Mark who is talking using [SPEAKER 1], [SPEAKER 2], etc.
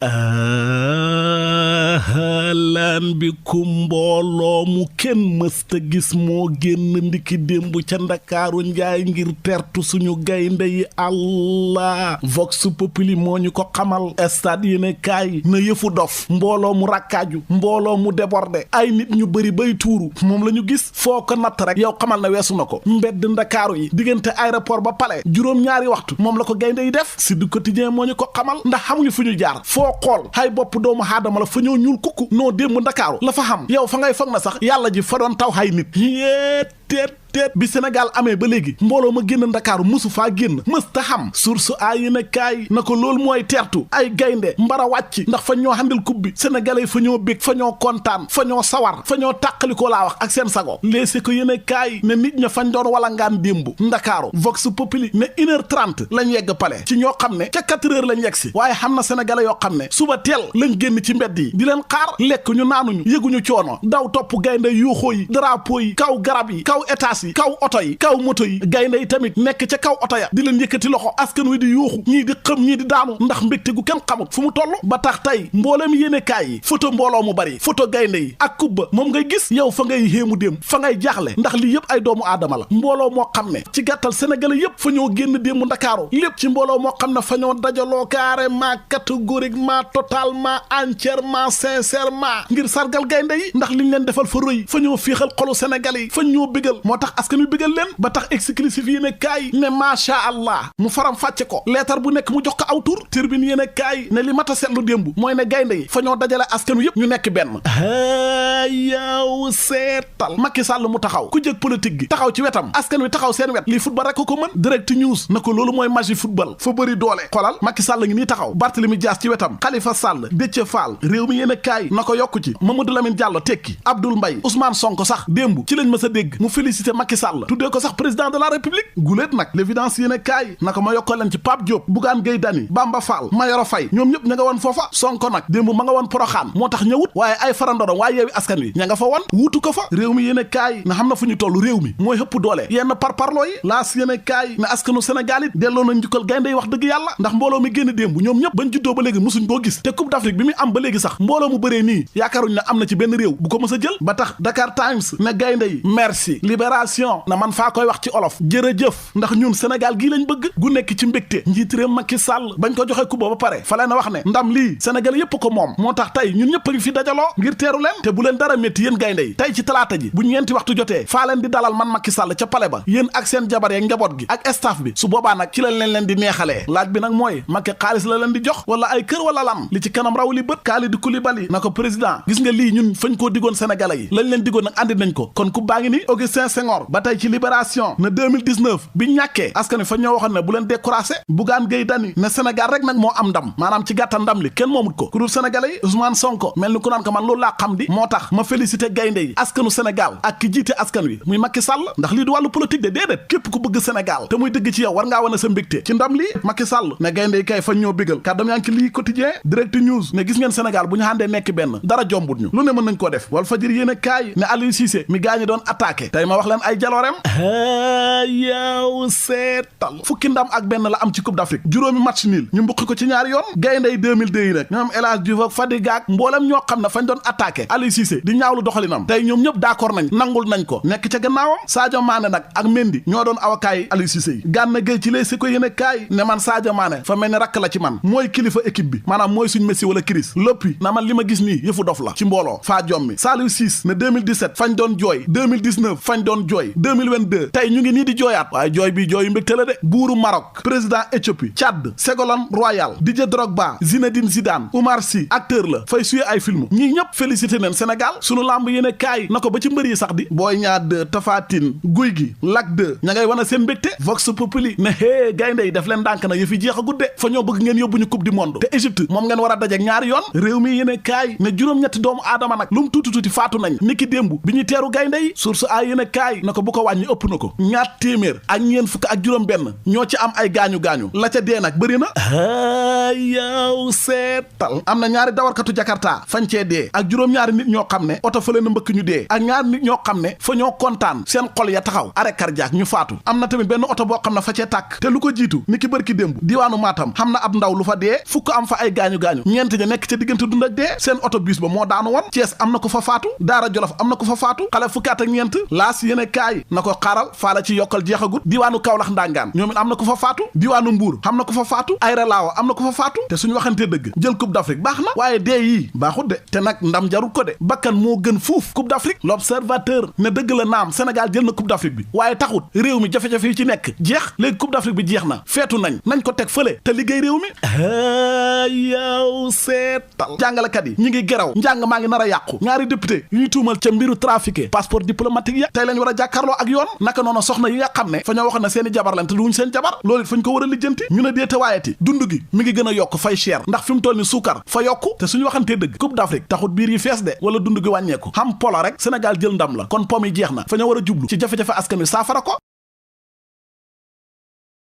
[SPEAKER 1] lan bi ku mbooloo mu kenn mësta gis moo génn ndiki démb ca Ndakaaru njaay ngir tertu suñu gaynde yi Allah Vox Populi moo ñu ko xamal. stade yéene kaay na yëfu dof mbooloo mu rakkaaju mbooloo mu débordé ay nit ñu bëri bay tuuru moom la ñu gis foo ko natt rek yow xamal na weesu na ko. mbedd Ndakaaru yi diggante aéroport ba palais juróom-ñaari waxtu moom la ko gaynde yi def. Sud Quotidien moo ñu ko xamal ndax xamuñu fu ñu jaar foo xool hay bopp doomu aadama la fa ñoo ñuul kukku noo démb Ndakaaru la fa xam yow fa ngay foog na sax yàlla ji fa doon taw hay nit teet bi Sénégal amee ba léegi mbooloo ma génn Ndakaaru mësu faa génn mës ta xam source a yéene kaay na ko loolu mooy teertu ay gaynde mbara wàcc ndax fa ñoo handil coupe bi sénégalais fa ñoo bég fa ñoo kontaan fa ñoo sawar fa ñoo tàqalikoo laa wax ak seen sago léegi ko yéene kaay ne nit ña fañ doon wala ngaan démb Ndakaaru Vox Populi ne 1h30 lañ yegg palais ci ñoo xam ne ca 4h lañ yegg si waaye xam na sénégalais yoo xam ne suba teel lañ génn ci mbedd yi di leen xaar lekk ñu naanuñu yëguñu coono daw topp gaynde yuuxoo yi drapeau yi kaw garab yi kaw étage yi kaw oto yi kaw moto yi gaynde yi tamit nekk ca kaw oto ya di leen yëkkati loxo askan wi di yuuxu ñii di xëm ñii di daanu ndax mbégte gu kenn xamut fu mu toll ba tax tey mbooleem yéene kaay yi photo mbooloo mu bari photo gaynde yi ak kubba moom ngay gis yow fa ngay xéemu déem fa ngay jaaxle ndax lii yëpp ay doomu aadama la mbooloo moo xam ne ci gàttal sénégalais yëpp fa ñoo génn démbu Ndakaaru lépp ci mbooloo moo xam ne fa ñoo dajaloo carrément catégoriquement totalement entièrement sincèrement ngir sargal gaynde yi ndax liñ leen defal fa rëy fa ñoo féexal xolu sénégalais yi fa ñoo bégal moo tax askan wi bégal leen ba tax exclusif yéene kaay ne macha allah mu faram fàcce ko leetar bu nekk mu jox ko aw tur Tribune yéene kaay ne li mat a seetlu démb mooy ne gaynde yi fa ñoo dajale askan wi yëpp ñu nekk benn yaw seetal Macky Sall mu taxaw ku jëg politique gi taxaw ci wetam askan wi taxaw seen wet lii football rek ko mën Direct News na ko loolu mooy magie football fa bëri doole xolal Macky Sall ngi nii taxaw Barthélemy Dias ci wetam Khalifa Sall Déthié Fall réew mi yéene kaay na ko yokku ci Mamadou Lamine Diallo tekki Abdoul Mbaye Ousmane Sonko sax démb ci lañ mës a dégg mu félicité Macky Sall tuddee ko sax président de la république guléet nag l'évidence yéene kaay na ko ma yokkal leen ci Pape Diop Bougane Gueye Dany Bamba Fall Mayoro Faye ñoom ñëpp ña nga woon foofa Sonko nag démb ma nga woon Poroxaan moo tax ñëwut waaye ay farandorom waaye yeewi askan wi ña nga fa woon wuutu ko fa réew mi yéene kaay na xam na fu ñu toll réew mi mooy hëpp doole yenn parparloo yi laas yéene kaay ne askanu Sénégal it delloo na njukkal gaynde yi wax dëgg yàlla ndax mbooloo mi génn démb ñoom ñëpp bañ juddoo ba léegi musuñ koo gis te coupe d'Afrique bi muy am ba léegi sax mbooloo mu bëree nii yaakaaruñ ne am na ci benn réew bu ko mës a jël ba tax Dakar Times ne gaynde yi merci libération na man faa koy wax ci olof jërëjëf ndax ñun Sénégal gii lañ bëgg gu nekk ci mbégte njiit réew Macky Sall bañ ko joxe kuba ba pare fa leen a wax ne ndam lii Sénégal yépp ko moom moo tax tey ñun ñëpp a ngi fi dajaloo ngir teeru leen te bu leen dara métti yéen gaynde yi tey ci talaata ji bu ñeenti waxtu jotee faa leen di dalal man Macky Sall ca pale ba yéen ak seen jabar yeeg njaboot gi ak staff bi su boobaa nag ci lañ leen di neexalee laaj bi nag mooy Macky xaalis la leen di jox wala ay kër wala lam li ci kanam raw li bët Kalidou Koulibaly na ko président gis nga lii ñun fañ koo digoon sénégalais yi lañ leen digoon nag andi nañ ko kon ku baa ngi ni Augustin Senghor ba tey ci libération na 2019 bi ñàkkee askan wi fa ñoo waxoon ne bu leen découragé Bougane Gueye Dany ne Sénégal rek nag moo am ndam maanaam ci gàttal ndam li kenn moomut ko ku dul sénégalais yi Ousmane Sonko mel ni ku naan ko man loolu laa xam di moo tax ma félicité gaynde yi askanu Sénégal ak ki jiite askan wi muy Macky Sall ndax lii du wàllu politique de déedéet képp ku bëgg Sénégal te muy dëgg ci yow war ngaa wane sa mbégte ci ndam lii Macky Sall ne gaynde yi kay fañ ñoo bégal kàddam yaa ngi ci lii quotidien Direct News ne gis ngeen Sénégal bu ñu àndee nekk benn dara jombut ñu lu ne mën nañ koo def Walf Fadjri yéen a kaay ne Aliou Cissé mi gaañi doon attaqué tey ma wax leen ay jaloorem yaw seetal fukki ndam ak benn la am ci Coupe d'Afrique juróomi match nul ñu mbuqi ko ci ñaari yoon gaynde yi 2002 yi nag ñoom El Hadji Diouf ak Fadiga ak mboolem ñoo xam ne fañ doon attaqué Aliou Cissé di ñaawlu doxalinam tey ñoom ñëpp d'accord nañ nangul nañ ko nekk ca gannaawam Sadio Mané nag ak Mendy ñoo doon avocat yi Aliou Cissé yi Gana Gueye ci lay si ko yéen a kaay ne man Sadio Mané fa mel ni rakk la ci man mooy kilifa équipe bi maanaam mooy suñ Messi wala Chris loppi na man li ma gis nii yëfu dof la ci mbooloo faa jommi Saliou Ciss ne 2017 fañ doon jooy 2019 fañ doon jooy 2022 tey ñu ngi nii di jooyaat waaye jooy bi jooyu mbégte la de buuru Maroc président Éthiopie Tchad Ségolène Royal Didier Drogba Zinedine Zidane Oumar Sy acteur la fay suyee ay film ñii ñëpp félicité neen Sénégal sunu lamb yéene kaay na ko ba ci mbër yi sax di Boy Niang 2 Tapha Tine Gouye Gui Lac 2 ña ngay wane seen mbégte Vox Populi ne hee gaynde yi def leen ndànk na yëf yi jeex a gudde fa ñoo bëgg ngeen yóbbu ñu coupe du monde te Égypte moom ngeen war a dajeek ñaari yoon réew mi yéene kaay ne juróom-ñetti doomu aadama nag lu mu tuuti faatu nañ niki démb bi ñu teeru gaynde yi source a yéene yéen a kaay na ko bu ko wàññi ëpp na ko ñaar téeméer ak ñeen fukk ak juróom benn ñoo ci am ay gaañu-gaañu la ca dee nag bëri na yow seetal am na ñaari dawarkatu jakarta fañ cee dee ak juróom-ñaari nit ñoo xam ne oto fa leen a mbëkk ñu dee ak ñaari nit ñoo xam ne fa ñoo kontaan seen xol ya taxaw arrêt cardiaque ñu faatu am na tamit benn oto boo xam ne fa cee tàkk te lu ko jiitu ni ki bërki démb diwaanu Matam xam na ab ndaw lu fa dee fukk am fa ay gaañu-gaañu ñeent ña nekk ca diggante dund ak dee seen oto bus ba moo daanu woon Thiès am na ko fa faatu Daara Jolof am na ko fa faatu xale fukkaat ak ñeent laas yéene kaay na ko xaaral faala ci yokkal jeexagut diwaanu Kaolack ndangaan ñoom it am na ko fa faatu diwaanu Mbuur xam na ko fa faatu Ayra Laawa am na ko fa faatu te suñu waxantee dëgg jël coupe d'Afrique baax na waaye dee yii baaxut de te nag ndam jarul ko de bakkan moo gën fuuf coupe d'Afrique l'observateur ne dëgg la naam Sénégal jël na coupe d'Afrique bi waaye taxut réew mi jafe-jafe yi ci nekk jeex léegi coupe d'Afrique bi jeex na feetu nañ ko teg fële te liggéey réew mi yow seetal jàngalekat yi ñi ngi geraw njàng maa ngi nar a yàqu ñaari député yu ñu tuumal ca mbiru trafiqué passeport diplomatique ya tey lañ war a jàkkaarloo ak yoon naka noonu soxna yi nga xam ne fa ñoo wax ne seeni jabar lañ te duñ seen jabar loolu it fañ ko war a lijjanti ñu ne déete waayeti dund gi mi ngi gën a yokk fay cher ndax fi mu toll ni suukar fa yokku te suñu waxantee dëgg coupe d'Afrique taxut biir yi fees de wala dund gi wàññeeku xam polo rek Sénégal jël ndam la kon pom yi jeex na fa ñoo war a jublu ci jafe-jafe askan wi saafara ko